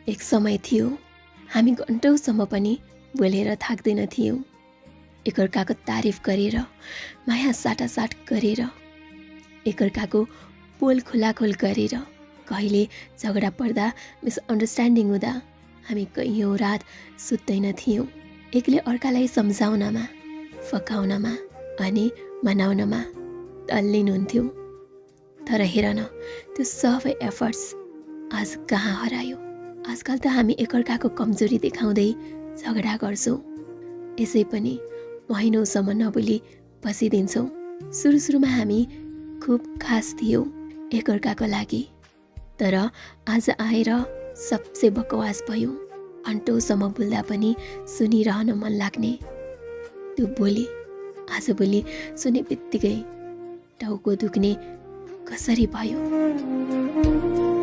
एक समय थियो हामी घन्टौँसम्म पनि बोलेर थाक्दैन थियौँ। एकअर्काको तारिफ गरेर, माया साटासाट गरेर, एकअर्काको पोल खोलाखोल गरेर, कहिले झगडा पर्दा मिसअन्डरस्ट्यान्डिङ हुँदा हामी कैयौँ रात सुत्दैन थियौँ। एकले अर्कालाई सम्झाउनमा, फकाउनमा अनि मनाउनमा तल्लीन हुन्थ्यौँ। तर हेर न, त्यो सबै एफर्ट्स आज कहाँ हरायो। आजकल त हामी एकअर्काको कमजोरी देखाउँदै झगडा गर्छौँ। यसै पनि महिनौसम्म नबोली बसिदिन्छौँ। सुरुमा हामी खुब खास थियौँ एकअर्काको लागि, तर आज आएर सबसे बकवास भयौँ। घन्टौँसम्म बोल्दा पनि सुनिरहन मन लाग्ने त्यो बोली आजभोलि सुने बित्तिकै टाउको दुख्ने कसरी भयो।